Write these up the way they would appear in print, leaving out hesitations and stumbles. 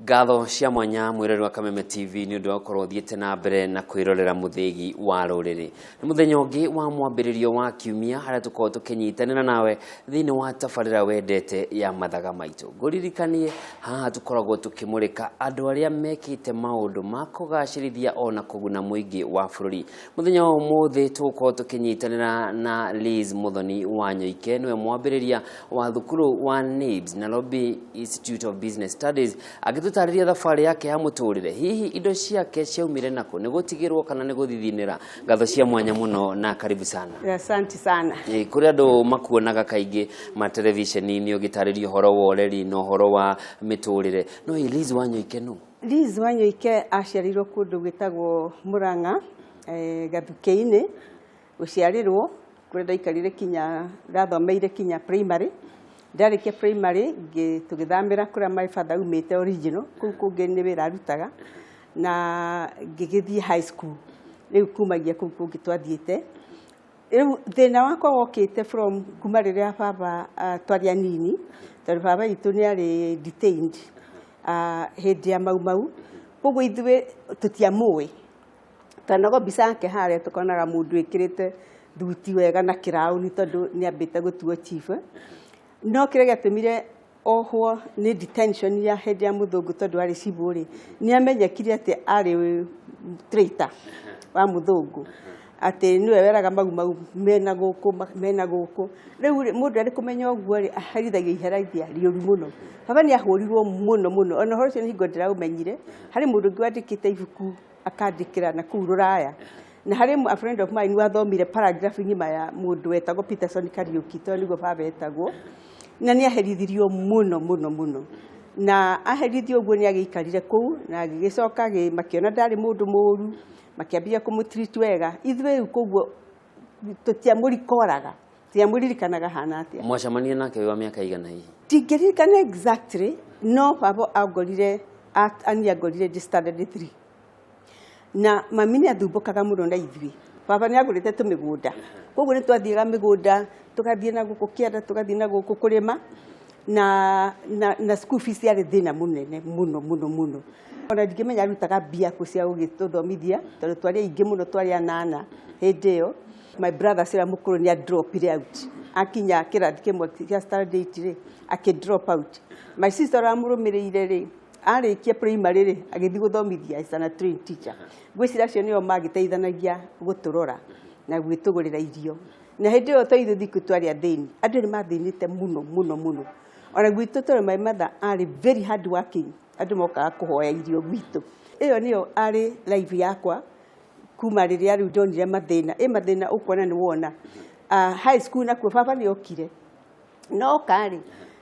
Ngatho cia mwanya mwĩrori wa Kameme TV nĩ ũndũ wa gũkorwo ũthiĩte na mbere na kwĩrorera mũthĩgi wa rũrĩrĩ. Nĩ mũthenya ũngĩ wa mwambĩrĩrio wa kiumia harĩa tũkoragwo tũkĩnyitanĩra nawe thĩinĩ wa tabarĩra wendete ya mathaga maitũ. Ngũririkanie haha tũkoragwo tũkĩmũrĩka andũ arĩa mekĩte maũndũ ma kũgacĩrithia ona kũguna mũingĩ wa bũrũri. Mũthenya wa ũmũthĩ tũgũkorwo tũkĩnyitanĩra na Liz Muthoni wa Nyoike, nĩwe mwambĩrĩria wa thukuru wa NIBS, Nairobi Institute of Business Studies, agĩtũtarĩria thabarĩ yake ya mũtũrĩre. Hihi indo ciake ciaumire nakũ? Nĩ gũtigĩrwo kana nĩ gũthithinĩra? Ngatho cia mwanya mũno na karibu sana. Asante sana. Kũrĩ andũ makuonaga kaingĩ ma televisheni-inĩ ũgĩtarĩria ũhoro wa ũreri na ũhoro wa mĩtũrĩre. No Liz Wanyoike nũ? Liz Wanyoike aciarirwo kũndũ gwĩtagwo Murang'a, Gathukĩ-inĩ, gũciarĩrwo kũrĩa ndaikarire kinya ndathomeire kinya primary. Ndarĩkia primary tũgĩthamĩra kũrĩa my father aumĩte original, kũu kũngĩ nĩ wĩra arutaga, na ngĩgĩthiĩ high school. Rĩu kumagia kũu kũngĩ twathiĩte. Rĩu thĩna wakwa wokĩte from kuma rĩrĩa baba twarĩ anini, tondũ baba witũ nĩ arĩ detained hĩndĩ ya Mau Mau, koguo ithuĩ tũtiamũĩ. Twanagwo mbica yake harĩa tũkonaga mũndũ wĩkĩrĩte thuti wega na kĩraũni tondũ nĩ ambĩte gũtuo chief. No kĩrĩa gĩatũmire ohwo nĩ detention ya hĩndĩ ya mũthũngũ tondũ arĩ cibũ rĩ, nĩ amenyekire atĩ arĩ traitor wa mũthũngũ, atĩ nĩwe weraga Mau Mau mena gũkũ, mena gũkũ. Rĩu rĩ, mũndũ arĩ kũmenya ũguo rĩ, aherithagio iherithia rĩũru mũno. Baba nĩ ahũrirwo mũno mũno, ona ũhoro ũcio nĩ hingo ndĩraũmenyire. Harĩ mũndũ ũngĩ wandĩkĩte ibuku akandĩkĩra na kũu rũraya, na harĩ a friend of mine wathomire paragraph ng'ima ya mũndũ wetagwo Peterson Kariũki, tondũ nĩguo baba etagwo, na nĩ aherithirio mũno mũno mũno. Na aherithio ũguo nĩ agĩikarire kũu na agĩgĩcoka makĩona ndarĩ mũndũ mũru, makĩambia kũmũ-treat wega. Ithuĩ rĩu koguo tũtiamũrikoraga, tũtiamũririkanaga hana atĩa. Mwacemania nake wĩ wa mĩaka igana hihi? Ndingĩririkana exactly, no baba angorire, ani angorire ndĩ standard 3. Na mami nĩ athumbũkaga mũno na ithuĩ. Baba nĩ agũrĩte tũmĩgũnda, koguo nĩ twathiaga mĩgũnda, tũgathiĩ na gũkũ kĩanda, tũgathiĩ na gũkũ kũrĩma, na school fees yarĩ thĩna mũnene mũno mũno mũno. Ona ndingĩmenya arutaga mbia kũ cia gũgĩtũthomithia, tondũ twarĩ aingĩ mũno, twarĩ anana hĩndĩ ĩyo. My brother ũrĩa mũkũrũ nĩ a-dropire out. Akinya kĩrathi kĩmwe kĩa standard 8 rĩ, akĩ drop out. My sister ũrĩa wamũrũmĩrĩire rĩ, arĩkia primary rĩ, agĩthiĩ gũthomithia as a trained teacher. Ngwĩciria acio nĩo magĩteithanagia gũtũrora na gwĩtũgũrĩra irio. Na hĩndĩ ĩyo to ithuĩ thikũ twarĩ athĩni, andũ nĩ mathĩnĩte mũno mũno mũno. Ona gwitũ tondũ my mother arĩ very hard working, andũ mokaga kũhoya irio gwitũ. Ĩyo nĩyo arĩ life yakwa kuma rĩrĩa rĩu ndonire mathĩna. Ĩ mathĩna ũkuona nĩ wona. High school nakuo baba nĩ okire. No oka rĩ,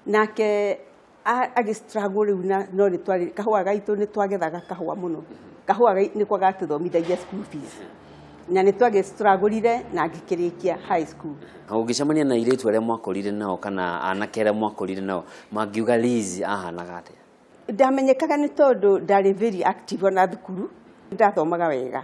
nake agĩ struggle rĩu na no nĩ twarĩ kahũa gaitũ nĩ twagethaga kahũa mũno. Kahũa nĩko gatũthomithagia school fees. Na nĩ twagĩ struggle na ngĩkĩrĩkia high school. Ũngĩcemania na airĩtu arĩa mwakũrire nao kana anake arĩa mwakũrire nao, mangiuga Liz ahanaga atĩa? Ndamenyekaga nĩ tondũ ndarĩ very active ona thukuru, ndathomaga wega.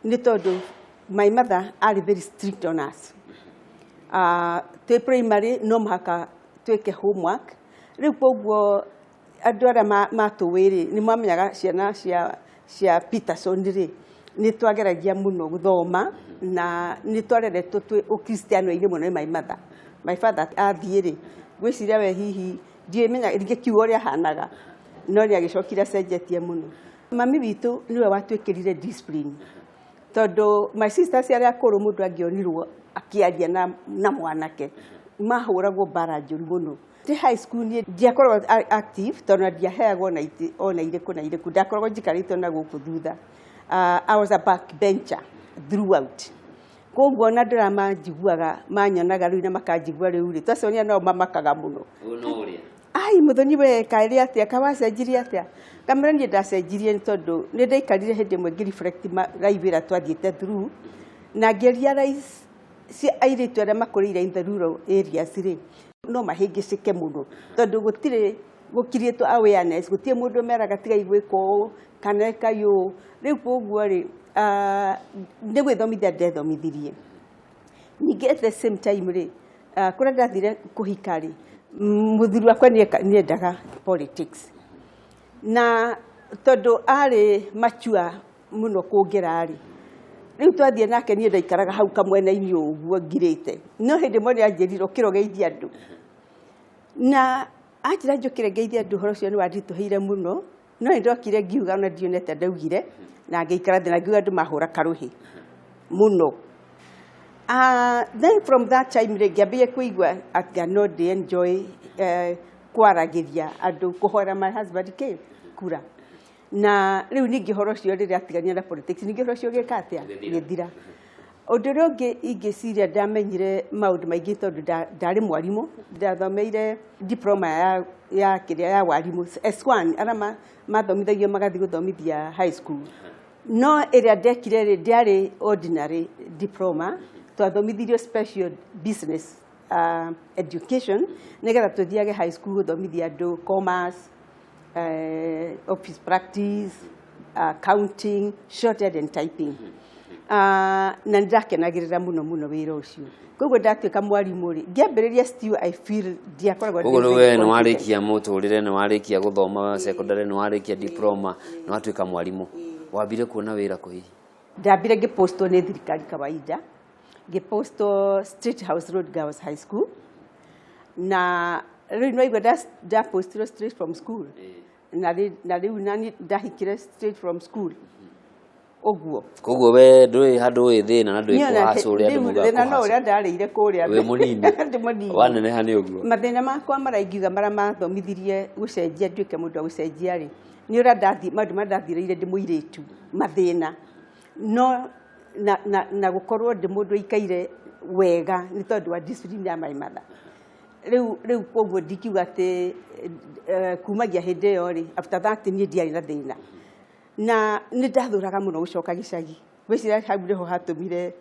Nĩ tondũ my mother arĩ very strict on us. Twĩ primary no mũhaka twĩke homework. Rĩu koguo andũ arĩa matũĩ rĩ, nĩ mamenyaga ciana cia Peterson rĩ, nĩ twageragia mũno gũthoma na nĩ twareretwo twĩ ũkristiano-inĩ mũno nĩ my mother. My father athiĩ rĩ, ngwĩciria we hihi ndiĩmenya ndingĩkiuga ũrĩa ahanaga, no nĩ agĩcokire acenjetie mũno. Mami witũ nĩwe watwĩkĩrire discipline, tondũ my sisters arĩa akũrũ mũndũ angĩonirwo akĩaria na mwanake mahũragwo mbara njũru mũno. Ndĩ high school niĩ ndiakoragwo active tondũ ndiaheagwo ona itĩ ona irĩkũ na irĩkũ, ndakoragwo njikarĩte ona gũkũ thutha. I was a backbencher throughout. Koguo ona andũ arĩa manjiguaga manyonaga rĩu na makanjigua rĩu rĩ, twacemania nao mamakaga mũno. Ai Muthoni we kaĩrĩ atĩa, kawacenjirie atĩa? Ngamwĩra niĩ ndacenjirie nĩ tondũ nĩ ndaikarire hĩndĩ ĩmwe ngĩ reflect life ĩrĩa twathiĩte through, na ngĩ realize airĩtu arĩa makũrĩire in the rural areas rĩ, no mahĩngĩcĩke mũno tondũ gũtirĩ gũkirĩtwo awareness, gũtirĩ mũndũ meraga tigai gwĩka ũũ kana ĩkai ũũ. Rĩu koguo rĩ, nĩ gwĩthomithia ndethomithirie. Ningĩ at the same time rĩ, kũrĩa ndathire kũhika rĩ, mũthuri wakwa nĩ endaga politics. Na tondũ arĩ mature mũno kũngĩra rĩ, rĩu twathiĩ nake, niĩ ndaikaraga hau kamwena-inĩ ũguo ngirĩte. No hĩndĩ ĩmwe nĩ anjĩrire, "Ũkĩra ũgeithie andũ." Na anjĩra njũkĩre ngeithie andũ, ũhoro ũcio nĩ wanditũhĩire mũno. No nĩ ndokire ngiuga ona ndionete ndaugire, na ngĩikara thĩ na ngiuga andũ mahũra karũhĩ mũno. Then from that time rĩ, ngĩambĩrĩria kũigua atĩ no ndĩ enjoy kwaragĩria andũ, kũhoera my husband kĩ kura. Na rĩu ningĩ ũhoro ũcio rĩrĩa atigania na politics, ningĩ ũhoro ũcio ũgĩka atĩa? Ũgĩthira. Ũndũ ũrĩa ũngĩ ingĩciria ndamenyire maũndũ maingĩ, tondũ ndarĩ mwarimũ, ndathomeire diploma ya kĩrĩa ya warimũ S1, arĩa mathomithagio magathiĩ gũthomithia high school. No ĩrĩa ndekire rĩ, ndĩarĩ ordinary diploma, twathomithirio special business education, nĩgetha tũthiage high school gũthomithia andũ commerce, office practice, accounting, shorthand and typing. Na nĩ ndakenagĩrĩra mũno mũno wĩra ũcio. Koguo ndatuĩka mwarimũ rĩ, ngĩambĩrĩria, still I feel ndiakoragwo Koguo ndĩ rĩu very we nĩ confident. warĩkia mũtũrĩre, nĩ warĩkia gũthoma secondary, nĩ warĩkia diploma, nĩ watuĩka mwarimũ. Wambire kuona wĩra kũ hihi? Ndambire ngĩpostwo nĩ thirikari kawaida, ngĩpostwo State House Road Girls High School. Na rĩu nĩwaigua ndapostirwo straight from school, na rĩu nani ndahikire straight from school ũguo. Koguo we ndũrĩ handũ wĩ thĩna na ndũĩ Niĩ ona kũhaca ũrĩa andũ rĩu maugaga thĩna no kũhaca. ũrĩa ndarĩire kũrĩa Wĩ mũnini. Ndĩ mũnini. Waneneha nĩ ũguo. Mathĩna makwa marĩa ingiuga marĩa mathomithirie gũcenjia nduĩke mũndũ wa gũcenjia rĩ, nĩ ũrĩa ndathi maũndũ marĩa ndathirĩire ndĩ mũirĩtu, mathĩna no na gũkorwo ndĩ mũndũ ũikaire wega nĩ tondũ wa discipline ya my mother. Rĩu koguo ndingiuga atĩ kumagia hĩndĩ ĩyo rĩ, after that niĩ ndiarĩ na thĩna. Na nĩ ndathũraga mũno gũcoka gĩcagi. Ngwĩciria hau nĩho hatũmire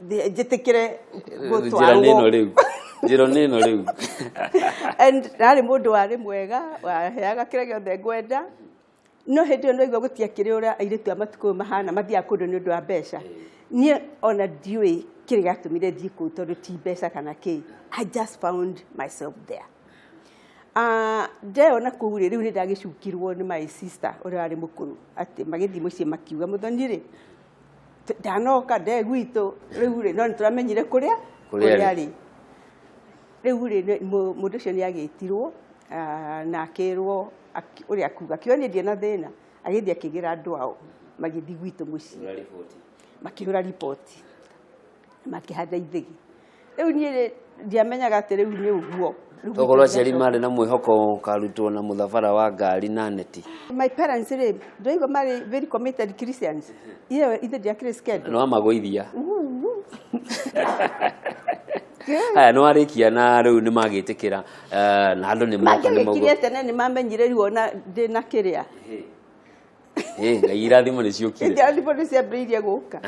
njĩtĩkĩre Njĩra nĩ ĩno gũtwarwo. Rĩu njĩra nĩ ĩno rĩu. And ndarĩ mũndũ warĩ mwega, waheaga kĩrĩa gĩothe ngwenda. No hĩndĩ ĩyo nĩwaigua gũtiakĩrĩ ũrĩa airĩtu a matukũ ũyũ mahana, mathiaga kũndũ nĩ ũndũ wa mbeca. Niĩ ona ndiũĩ kĩrĩa gĩatũmire thiĩ kũu, tondũ ti mbeca kana kĩ. I just found myself there. Ndeyona kũu rĩ, rĩu nĩ ndagĩcukirwo nĩ my sister ũrĩa warĩ mũkũrũ, atĩ magĩthiĩ mũciĩ makiuga, "Mũthoni rĩ ndanoka nde gwitũ rĩu rĩ, no nĩ tũramenyire kũrĩa Kũrĩa kũrĩa rĩ. Rĩ." Rĩu rĩ, mũndũ ũcio nĩ agĩtirwo na akĩrwo ũrĩa akuga, akiuga niĩ ndirĩ na thĩna. Agĩthiĩ akĩgĩra andũ ao, magĩthiĩ gwitũ mũciĩ, makĩhũra riboti, makĩhanda ithĩgi. Rĩu niĩ rĩ, ndiamenyaga atĩ rĩu nĩ ũguo. Rĩu Tokorwo gwitũ aciari marĩ na mwĩhoko ũkarutwo na mũthabara wa ngari na neti. My parents rĩ, ndĩraigua marĩ very committed Christians. Iyo ithe ndiakĩrĩ scandal. Nĩ wamagũithia. Haya, nĩ warĩkia na rĩu nĩ magĩtĩkĩra na andũ nĩ moka nĩ Mangĩgĩkirie mauga tene nĩ mamenyire rĩu ona ndĩna kĩrĩa. Ĩ Ngai, irathimo nĩ ciũkire. Irathimo nĩ ciambĩrĩirie gũka.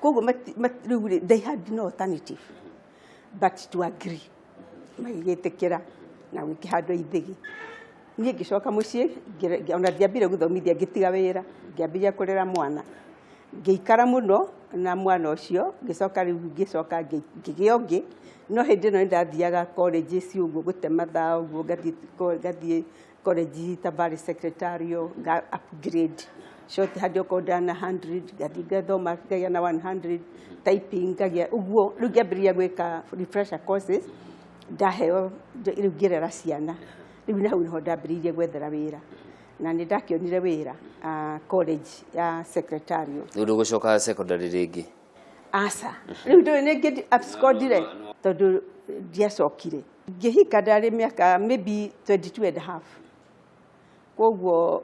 Koguo rĩu rĩ, they had no alternative but to agree. Magĩgĩtĩkĩra na gũkĩhandwo ithĩgi. Niĩ ngĩcoka mũciĩ, ona ndiambire gũthomithia, ngĩtiga wĩra, ngĩambĩrĩria kũrera mwana. Ngĩikara mũno na mwana ũcio, ngĩcoka rĩu ngĩcoka ngĩgĩa ũngĩ. No hĩndĩ ĩno nĩ ndathiaga colleges ũguo gũte mathaa ũguo, ngathiĩ college ta Valley Secretarial, nga upgrade shorthand, okorwo ndana 100 ngathiĩ ngathoma ngagĩa na 100, typing ngagĩa ũguo. Rĩu ngĩambĩrĩria gwĩka refresher courses ndaheo. Rĩu ngĩrera ciana, rĩu na hau nĩho ndambĩrĩirie gwethera wĩra, na nĩ ndakĩonire wĩra college ya secretarial. Rĩu ndũgũcoka secondary rĩngĩ? Aca, rĩu ndũĩ nĩ ngĩ abscondire, tondũ ndiacokire. Ngĩhika ndarĩ mĩaka maybe 22 and a half, koguo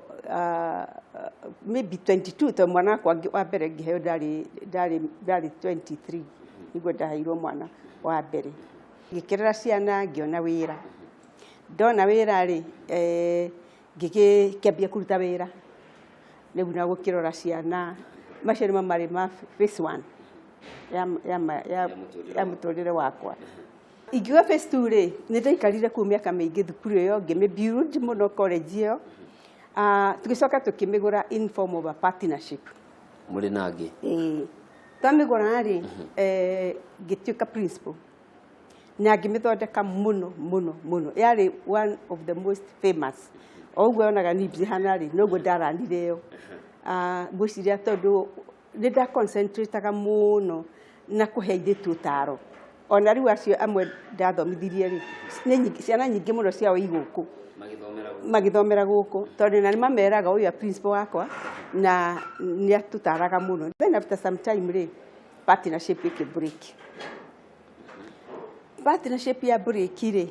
maybe 22, tondũ mwana wakwa wa mbere ngĩheo ndarĩ 23 nĩguo ndaheirwo mwana wa mbere. Ngĩkĩrera ciana, ngĩona wĩra. Ndona wĩra rĩ, ngĩkĩambia kũruta wĩra rĩu na gũkĩrora ciana. Macio nĩmo marĩ ma phase one ya mũtũrĩre wakwa. Ingiuga phase two rĩ, nĩ ndaikarire kũu mĩaka mĩingĩ thukuru ĩyo, ngĩmĩ build mũno college ĩyo. Tũgĩcoka tũkĩmĩgũra in form of a partnership. Mũrĩ na angĩ? Ĩĩ, twamĩgũra rĩ, ngĩtuĩka principal. Na ngĩmĩthondeka mũno mũno mũno. Yarĩ one of the most famous. O ũguo yonaga NIBS hana rĩ, noguo ndaranire ĩyo. Ngwĩciria tondũ nĩ nda concentrataga mũno na kũhe airĩtu ũtaro. Ona rĩu acio amwe ndathomithirie rĩ, nĩ nyingĩ, ciana nyingĩ mũno ciao i gũkũ magĩthomera gũkũ, tondũ na nĩ mameraga ũyũ principal wakwa na nĩ atũtaraga mũno. Then after some time rĩ, partnership ĩkĩ break. Partnership ya break rĩ,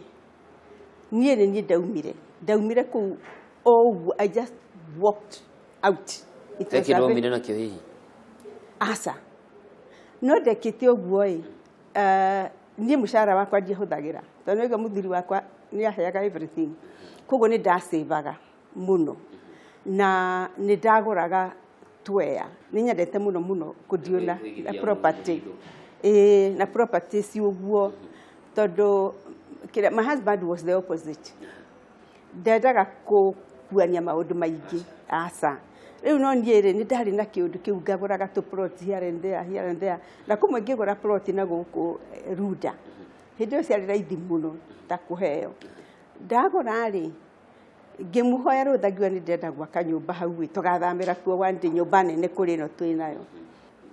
niĩ nĩ niĩ ndaumire kũu o ũguo. I just walked out. It was a very nakĩo hihi? Aca, no ndekĩte ũguo ĩ, niĩ mũcara wakwa ndiahũthagĩra, tondũ nĩguo mũthuri wakwa nĩ aheaga everything, koguo nĩ ndacĩvaga mũno na nĩ ndagũraga twea. Nĩ nyendete mũno mũno kũdeal na property, ĩĩ, na property ci ũguo, tondũ kĩrĩa, my husband was the opposite, ndendaga kũkuania maũndũ maingĩ, aca. Rĩu no niĩ rĩ, nĩ ndarĩ na kĩũndũ kĩu, ngagũraga tũ plot here and there, here and there, na kũmwe ngĩgũra plot na gũkũ Runda hĩndĩ ĩyo ciarĩ raithi mũno ta kũheo. Ndagũra rĩ, ngĩmũhoya rũtha, ngiuga nĩ ndĩrenda gwaka nyũmba hau ĩ, tũgathamĩra kuo one day, nyũmba nene kũrĩ ĩno twĩ nayo.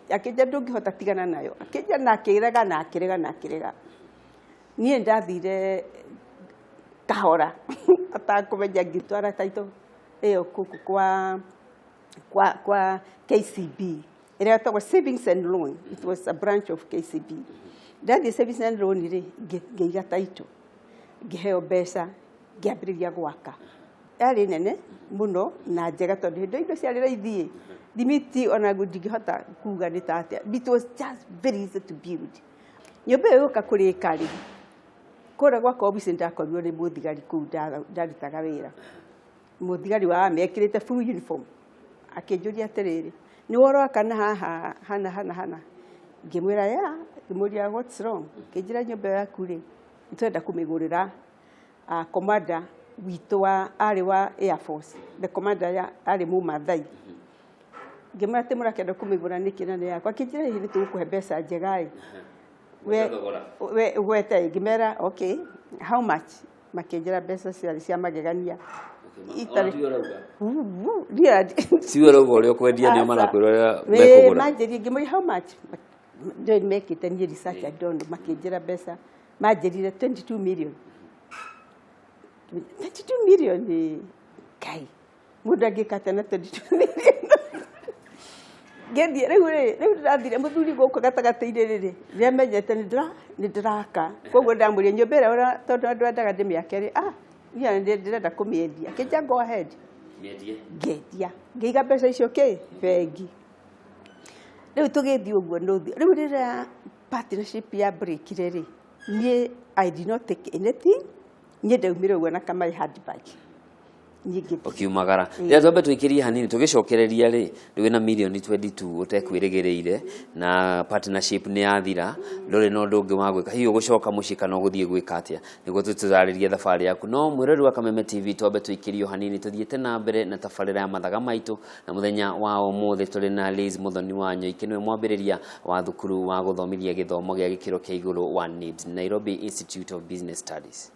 Akĩnjĩra ndũngĩhota, tigana nayo. Akĩnjĩra na akĩrega na akĩrega na akĩrega. Niĩ ndathire kahora atakũmenya, ngĩtwara title ĩyo kũkũ kwa KCB ĩrĩa ĩtagwo Savings and Loan. It was a branch of KCB. Ndathiĩ Savings and Loan rĩ, ngĩiga title, ngĩheo mbeca, ngĩambĩrĩria gwaka. Yarĩ nene mũno na njega, tondũ hĩndĩ ĩyo indo ciarĩ raithi. Thimiti ona ndingĩhota kuga nĩ ta atĩa. It was just very easy to build. Nyũmba ĩyo yũka kũrĩka rĩ, kũrĩa gwakwa obici ndakorirwo nĩ mũthigari kũu ndarutaga wĩra, mũthigari wa army ekĩrĩte full uniform. Akĩnjũria atĩrĩrĩ, "Nĩ ũroka na haha hana hana hana?" Ngĩmwĩra ya. Ngĩmũria, "What's wrong?" Akĩnjĩra, "Nyũmba yaku rĩ, nĩtũrenda kũmĩgũrĩra commander witũ wa arĩ wa Air Force, the commander ya arĩ Mũmathai." Ngĩmwĩra, "Atĩ mũrakĩenda kũmĩgũra nĩkĩ na nĩ yakwa?" Akĩnjĩra, "Hihi nĩ tũgũkũhe mbeca njega ĩ, we gwete." Ngĩmera, "Okay, how much?" Makĩnjĩra mbeca ciarĩ cia magegania. Tiwe ũrauga ũrĩa ũkwendia, nĩo marakwĩra ũrĩa mekũgũra. Manjĩrie, ngĩmũria, "How much?" Ndio mekĩte niĩ research, I don't know. Makĩnjĩra mbeca, manjĩrire 22 million. 22 million ĩ, Ngai, mũndũ angĩka atĩa na 22 million? Ngĩthiĩ rĩu rĩ, rĩu ndĩrathire mũthuri gũkũ gatagatĩ-inĩ rĩrĩ, nĩamenyete nĩ ndĩraka, koguo ndamũria nyũmba ĩrĩa tondũ andũ endaga ndĩmĩake rĩ, niĩ ndĩrenda kũmĩendia. Akĩnjĩra, "Go ahead." Ngĩendia, ngĩiga mbeca icio kĩ bengi. Rĩu tũgĩthiĩ ũguo nũthi. Rĩu rĩrĩa partnership ya breakire rĩ, niĩ I did not take anything. Niĩ ndaumire ũguo na kamai handbag, niĩ ngĩthiĩ. Ũkiumagara rĩrĩa twambe tũikĩrie hanini tũgĩcokereria rĩ, rĩu wĩna mirioni 22 ũtekwĩrĩgĩrĩire na partnership nĩ yathira, ndũrĩ na ũndũ ũngĩ wa gwĩka. Hihi ũgũcoka mũciĩ kana ũgũthiĩ gwĩka atĩa nĩguo tũtarĩrie thabarĩ yaku? No mwĩrori wa Kameme TV, twambe tũikĩrio hanini tũthiĩte na mbere na tabarĩra ya Mathaga Maitũ, na mũthenya wa ũmũthĩ tũrĩ na Liz Muthoni wa Nyoike, nĩwe mwambĩrĩria wa thukuru wa gũthomithia gĩthomo gĩa gĩkĩro kĩa igũrũ wa NIBS, Nairobi Institute of Business Studies.